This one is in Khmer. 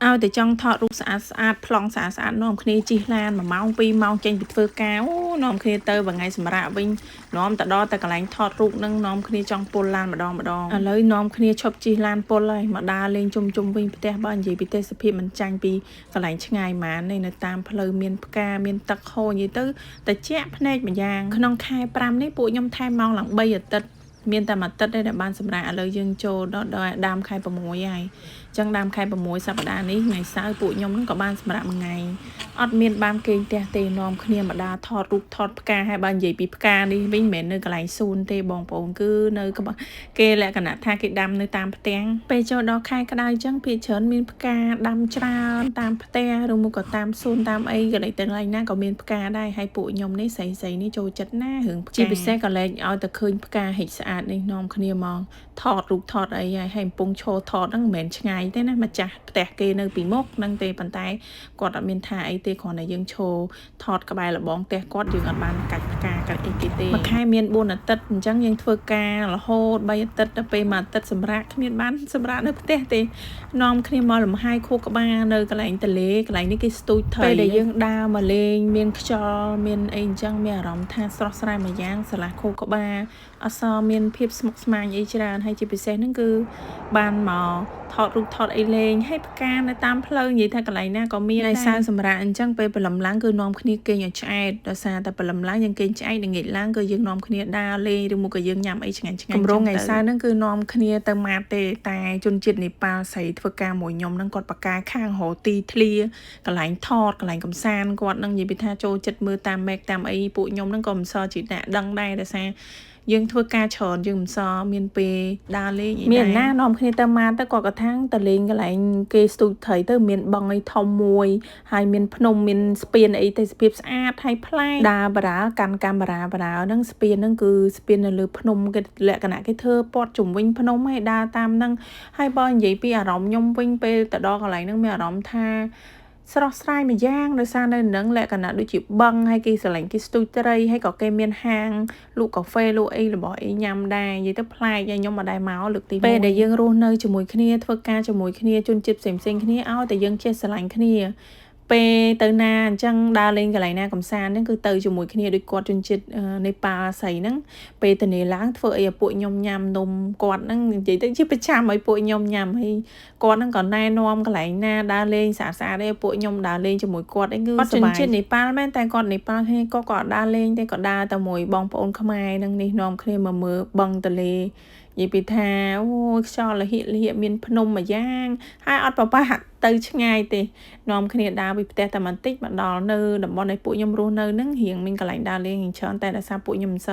ឲ្យតែចង់ថតរូបស្អាតស្អាតប្លង់ស្អាតស្អាតនាំគ្នាជិះឡាន1ម៉ោង2ម៉ោងចេញពីធ្វើការអូនាំគ្នាទៅមួយថ្ងៃសម្រាប់វិញនាំទៅដល់តែកន្លែងថតរូបនឹងនាំគ្នាចង់ពុលឡានម្ដងម្ដងឥឡូវនាំគ្នាឈប់ជិះឡានពុលហើយមកដើរលេងជុំជុំវិញផ្ទះបើនិយាយពីទេសភាពមិនចាញ់ពីកន្លែងឆ្ងាយម៉ាននេះនៅតាមផ្លូវមានផ្កាមានទឹកហូរនិយាយទៅតិចភ្នែកម្យ៉ាងក្នុងខែ5នេះពួកខ្ញុំថែមម៉ោងឡើង3អាទិត្យមានតែមួយអាទិត្យទេដែលបានសម្រាប់ឥឡូវយើងចូលដល់ដល់ដើមខែ6ហើយអញ្ចឹងដើមខែ6សប្តាហ៍នេះថ្ងៃសៅរ៍ពួកខ្ញុំនឹងក៏បានសម្រាប់មួយថ្ងៃអត់មានបានគេងផ្ទះទេនាំគ្នាមកដើរថតរូបថតផ្កាហើយបើនិយាយពីផ្កានេះវិញមិនមែននៅកន្លែងសួនទេបងប្អូនគឺនៅក្បែរគេលក្ខណៈថាគេដាំនៅតាមផ្ទាំងពេលចូលដល់ខែក្តៅអញ្ចឹងភាគច្រើនមានផ្កាដាំច្រើនតាមផ្ទះឬមួយក៏តាមសួនតាមអីកន្លែងទាំងកន្លែងណាក៏មានផ្កាដែរហើយពួកខ្ញុំនេះស្រីស្រីនេះចូលចិត្តណារឿងផ្កាជាពិសេសក៏លែងឲ្យតែឃើញផ្កាហិចស្អាតនេះនាំគ្នាមកថតរូបថតអីហើយហើយកំពុងឈរថតហ្នឹងមិនមែនឆ្ងាយទេណាម្ចាស់ផ្ទះគេនៅពីមុខហ្នឹងទេប៉ុន្តែគាត់អត់មានថាអីទេគ្រាន់តែយើងឈរថតក្បែរលបងផ្ទះគាត់យើងអត់បានកាច់ផ្កាកាច់អីគេទេមួយខែមាន4អាទិត្យអញ្ចឹងយើងធ្វើការរហូត3អាទិត្យដល់ពេលមួយអាទិត្យសម្រាប់គ្មានបានសម្រាប់នៅផ្ទះទេនាំគ្នាមកលំហែខួរក្បាលនៅកន្លែងទលេកន្លែងនេះគេស្ទូចត្រីពេលដែលយើងដើរមកលេងមានខ្យល់មានអីអញ្ចឹងមានអារម្មណ៍ថាស្រស់ស្រាយមួយយ៉ាងស្រឡះខួរក្បាលអសមានភាពស្មុគស្មាញអីច្រើនហើយជាពិសេសហ្នឹងគឺបានមកថតរូបថតអីលេងហើយផ្កានៅតាមផ្លូវនិយាយថាកន្លែងណាក៏មានដែរសៅសម្រាប់អញ្ចឹងពេលព្រលឹមឡើងគឺនាំគ្នាគេងឲ្យឆ្អែតដោយសារតែព្រលឹមឡើងយើងគេងឆ្អែតល្ងាចឡើងគឺយើងនាំគ្នាដើរលេងឬមួយក៏យើងញ៉ាំអីឆ្ងាញ់ឆ្ងាញ់កម្រងថ្ងៃសៅរ៍ហ្នឹងគឺនាំគ្នាទៅម៉ាតទេតែជនជាតិនេប៉ាល់ស្រីធ្វើការមួយខ្ញុំហ្នឹងគាត់បកកែខាងរោទីធ្លាកន្លែងថតកន្លែងកំសាន្តគាត់ហ្នឹងនិយាយពីថាចូលចិត្តមើលតាមមេកតាមអីពួកខ្ញុំហ្នឹងក៏មិនសល់ជាអ្នកដឹងដែរដោយសារយើងធ្វើការច្រើនយើងមិនសល់មានពេលដើរលេងអីដែរមានណានាំគ្នាទៅមកទៅគាត់ក៏ថាងទៅលេងកន្លែងគេស្ទូចត្រីទៅមានបឹងអីធំមួយហើយមានភ្នំមានស្ពានអីទេសភាពស្អាតហើយប្លែកដើរបរាកាន់កាមេរ៉ាបរាហ្នឹងស្ពានហ្នឹងគឺស្ពាននៅលើភ្នំគេលក្ខណៈគេធ្វើព័ទ្ធជុំវិញភ្នំហើយដើរតាមហ្នឹងហើយបើនិយាយពីអារម្មណ៍ខ្ញុំវិញពេលទៅដល់កន្លែងហ្នឹងមានអារម្មណ៍ថាស្រស់ស្រាយមួយយ៉ាងដោយសារនៅនឹងលក្ខណៈដូចជាបឹងហើយគេស្រឡាញ់គេស្ទូចត្រីហើយក៏គេមានហាងលក់កាហ្វេលក់អីរបស់អីញ៉ាំដែរនិយាយទៅប្លែកហើយខ្ញុំមិនដែលមកលើកទី1ពេលដែលយើងរស់នៅជាមួយគ្នាធ្វើការជាមួយគ្នាជនជាតិផ្សេងផ្សេងគ្នាឲ្យតែយើងចេះស្រឡាញ់គ្នាពេលទៅណាអញ្ចឹងដើរលេងកន្លែងណាកំសាន្តហ្នឹងគឺទៅជាមួយគ្នាដូចគាត់ជនជាតិនេប៉ាល់ស្រីហ្នឹងពេលទៅនេះឡើងធ្វើអីឲ្យពួកខ្ញុំញ៉ាំនំគាត់ហ្នឹងនិយាយទៅជាប្រចាំឲ្យពួកខ្ញុំញ៉ាំហើយគាត់ហ្នឹងក៏ណែនាំកន្លែងណាដើរលេងស្អាតស្អាតឯងពួកខ្ញុំដើរលេងជាមួយគាត់អីគឺគាត់ជនជាតិនេប៉ាល់មែនតែគាត់នេប៉ាល់គ្នាក៏គាត់ដើរលេងទេក៏ដើរតែមួយបងប្អូនខ្មែរហ្នឹងនេះនាំគ្នាមកមើលបឹងទលេនិយាយពីថាអូយខ្យល់លហៀកលហៀកមានភ្នំមួយយ៉ាងហើយអត់ប្របាក់ទៅឆ្ងាយទេនាំគ្នាដើរពីផ្ទះតែបន្តិចមកដល់នៅតំបន់ដែលពួកខ្ញុំរស់នៅហ្នឹងរៀងមានកន្លែងដើរលេងច្រើនតែដោយសារពួកខ្ញុំមិនសូវ